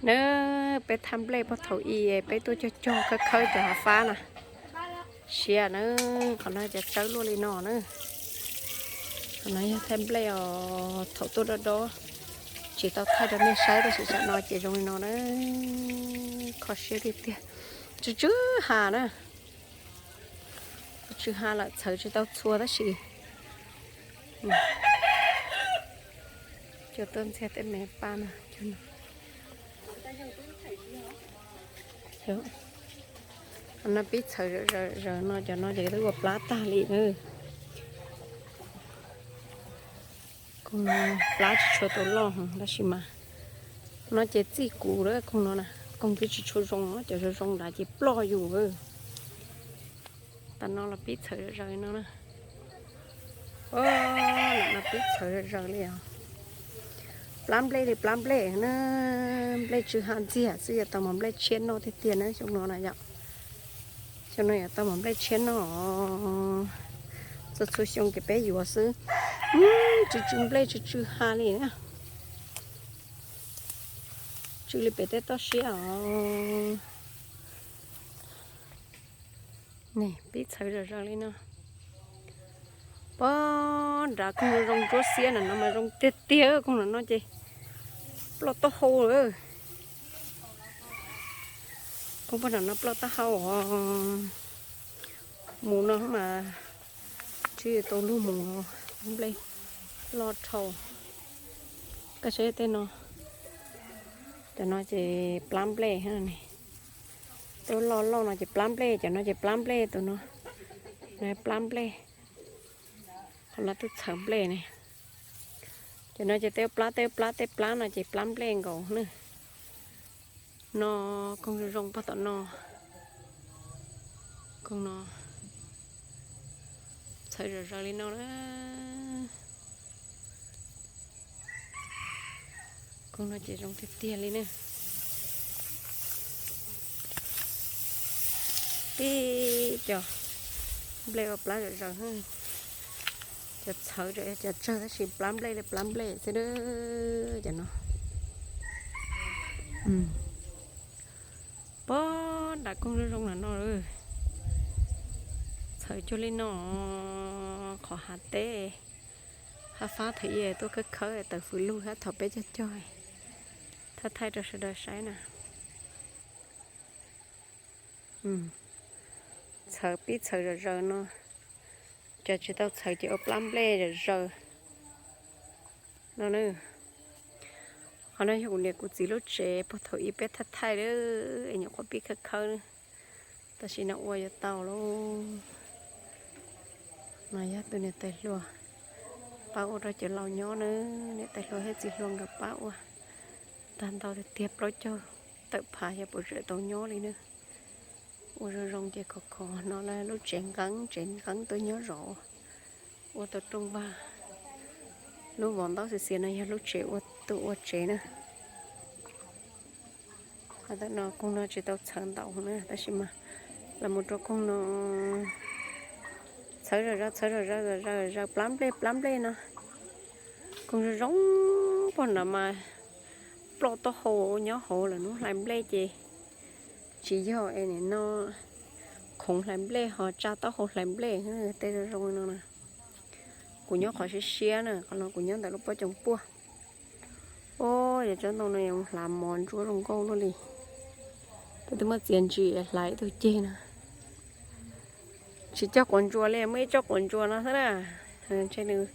Na, peb thaij nplej puag thaum i peb tuaj cog cog khawb khawb cov hav fab na. Siav na, qhov no cov tsawb luaj li no na. Qhov no yog thaij nplej os, thaum tuaj dob dob tsis tau thaij rau nej saib tab sis tsam no ces zoo li no na. Kho siab tiag tiag. Tsw tsw ha na. Tsw ha lawm txhawv tsis tau txhua tab sis cua tuaj ntxiag tej me paj no. No pib txhawv zaws zaws no, cov no ces twb ua plab tag li na. Koog no plab tsis tshua tau loj heev tab sis mas no ces txij kuv lawm koog no na, koog twb tsis tshua zoo, cov zoo zoo nrad ces ploj yus. Tam no los pib txhawv zaws zaws no na. Lam no pib txhawv zaws zaws li os. Plab nplej li plab nplej na, nplej tsw ha ntxiag xwb yuav tau mov nplej tshiab noj tiag tiag na xyoo no na yom. Xyoo no yuav tau mov nplej tshiab noj. Txhua txhua xyoo ces peb yuav xwb. Tsw tsw nplej tsw tsw ha li na. Tsw li pem tej toj siab os. Ne pib txhawv zom zaws li no. Pob nrad koog zoo zoo ntsuab xiab na, no mas zoo tiag tiag, koog no no ces ploj taub hau lawm. Koog pob nrad no ploj taub hau os. Mus no mas tsis tau luag mus, nplej loj dhau. Koj saib tej no, cov no ces plab nplej ne. Tus loj loj no ces plab nplej, cov no ces plab nplej, tus no plab nplej. Qhov no twb txhawv nplej ne. Cov no ces tej plab tej plab tej plab no ces plab nplej nkaus ne. No koog zoo zoo pog tom no. Koog no txhawv zom zaws li no na. Koog no ces zoo tiag tiag li ne. Tib co nplej ua plab zom zaws. Cov txhawv cov tsawg tab sis plab nplej li plab nplej xwb. Cov no pob nram koog zoo zoo na no. Txhawv cuag li no, qhov hav teb hav fab thaum i tuaj khawb khawb tawm fws lug hab thaum peb cog cog, thaij thaij rau sawv daws saib na. Txhawv pib txhawv zom zaws no, cov tsis tau txhawv ces ua plab nplej zom zaws no na. Qhov no yog kuv niam kuv txiv lub tsev puag thaum i peb thaij thaij lawm es nyuam qhuav pib khawb khawb na. Tam sim no ua yuav tau lauj. No yog tus niam tais hluas pab ua rau cov laus nyob na, niam tais hluas thiab txiv hluas nkawd pab ua. Tag ntau tiag tiag plaub caug tawm phav xyov puas tseem tau nyob li na. Ua zoo zoo ces khov khov no lawm lub tsev nqeeb tsev nqeeb tuaj nyob zov. Ua tau rooj vag, lub vov ntaub xiav xiav no yog lub tsev ua tuaj ua tsev na. Qhov no koog no tsis tau txhawv ntau na tab sis mas los mus rau koog no txhawv zom zaws txhawv zom zaws zom zaws plab nplej plab nplej no. Koog zoo zoo pog no mas ploj taub hau nyob hauv lawm hnub hlais nplej ces tsis yog es nim no khoov hlais nplej ho tsa taub hau hlais nplej tej zoo zoo no na. Kuv nyob qhov siab siab na, qhov no kuv nyob ntawm lub pob coom puaj. Ua yog tsob ntoo no yog hlav mov ntsuab zoo nkauj luaj li. Peb twb muab txiav ntsim hlais ib tug ceg na. Tsis cog quav ntsuas li, muaj ib tsob quav ntsuas no xwb na. Ntshe nws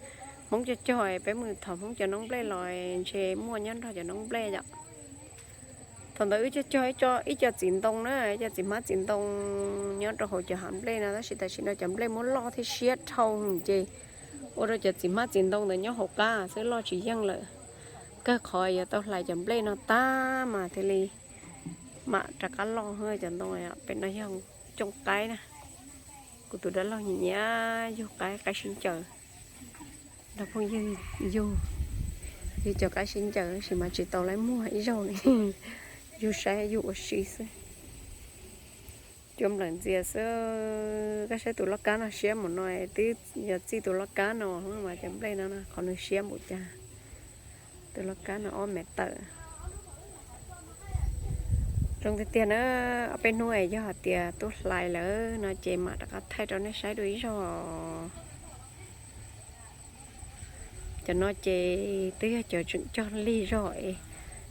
Hmoob cog cog, peb mus thov Hmoob cov noob nplej los ntshe muaj nyob nrog cov noob nplej yom. Thaum ntawd wb cog cog ib co txiv ntoo na, ib co txiv hmab txiv ntoo nyob rau hauv cov hav nplej no tab sis tam sim no cov nplej muab loj thiab siab dhau ces ua rau cov txiv hmab txiv ntoo ntawd nyob hauv qab xwb loj tsis yeej lawm. Kawg qhov yuav tau hlais cov nplej no tag mas thiaj li mam rov qab loj cov ntoo. Pem no yog cooj qaib na, kuv tus dab laug nyiam nyiam yug qaib qaib sib ncaws. Nrog phooj ywg yug, yug cov qaib sib ncaws tab sis mas tsis tau laib muag ib zaug li. Yug saib yug ua si xwb. Cua nplawm ntxias xwb. Koj saib tus loj kab no siab mus no, twb yog txij tus loj kab no mas cov nplej no qhov nws siab npaum cas. Tus loj kab no ob mev tawm. Zoo tiag tiag na, ob peb hnub es yog hais tias tub hlais lawm no ces mam rov qab thaij rau nej saib dua ib zaug. Cov no ces twb yog cov tseem cog lig zog es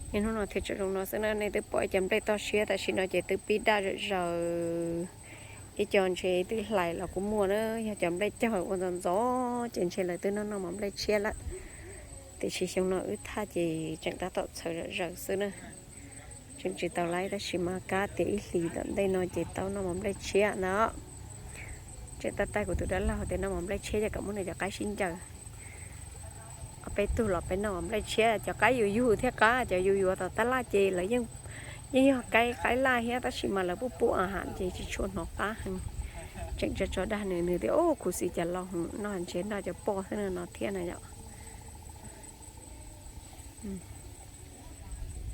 niaj hnub no thiaj tseem zoo no xwb na. Nej twb pom ib co nplej toj siab tam sim no ces twb pib daj zom zaws. Ib co ntshe twb hlais los kuj muaj na, yog cov nplej cog ua ntxov ntxov ces ntshe lawv twb noj noj mov nplej tshiab lawm. Tiam sis xyoo no wb thaj ces tseem tab tom txhawv zom zaws xwb na. Tseem tsis tau laib tab sis mas kab tias ib hlis tom ntej no ces tau noj mov nplej tshiab ntag. Tseem tab tais kuv tus dab laug tias noj mov nplej tshiab ces kom muab nws cov qaib sib ncaws. Ob peb tug los peb noj mov nplej tshiab, cov qaib yus yug thiaj qab, cov yus yuav tom tab laj ces lawv yeej, yeej yog qaib, qaib laj thiab tab sis mas lawv pub pub a ham ces tsis tshua hnov qab heev. Tseem tso tso dag nws, nws tias ub khuv xim cas los noj ntshe noj cov poj xwb no thiab na yom.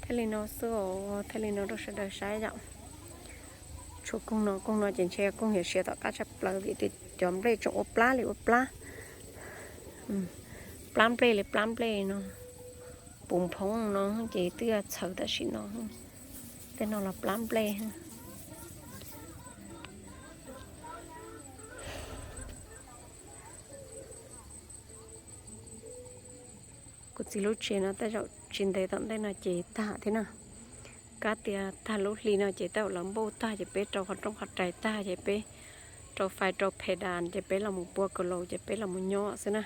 Thiaj li no xwb os, thiaj li no rau sawv daws saib yom. Tshuav koog no, koog no ces ntshe koog yuav siav tom qab tshaj plaws vim tias cov nplej tseem ua plab li ua plab. Plab nplej li plab nplej no, puv nphoob no ces twb txhawv tam sim no. Tej no los plab nplej. Kuv txiv lub tsev no tej zaum tsis ntev tom ntej no ces tag thiab na. Kab tias tag lub hli no ces tej zaum lawv npauj tag ces peb rau qhov rooj qhov rais tag ces peb rau fais rau phe das ces peb los mus pua kaus laus ces peb los mus nyob xwb na.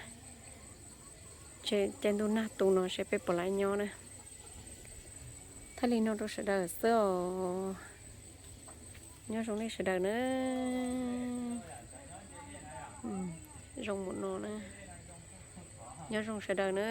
Caij ntuj nag tu no seb peb puas laib nyob na. Thiaj li no rau sawv daws xwb os. Nyob zoo nej sawv daws na. Zoo mus no na. Nyob zoo sawv daws na.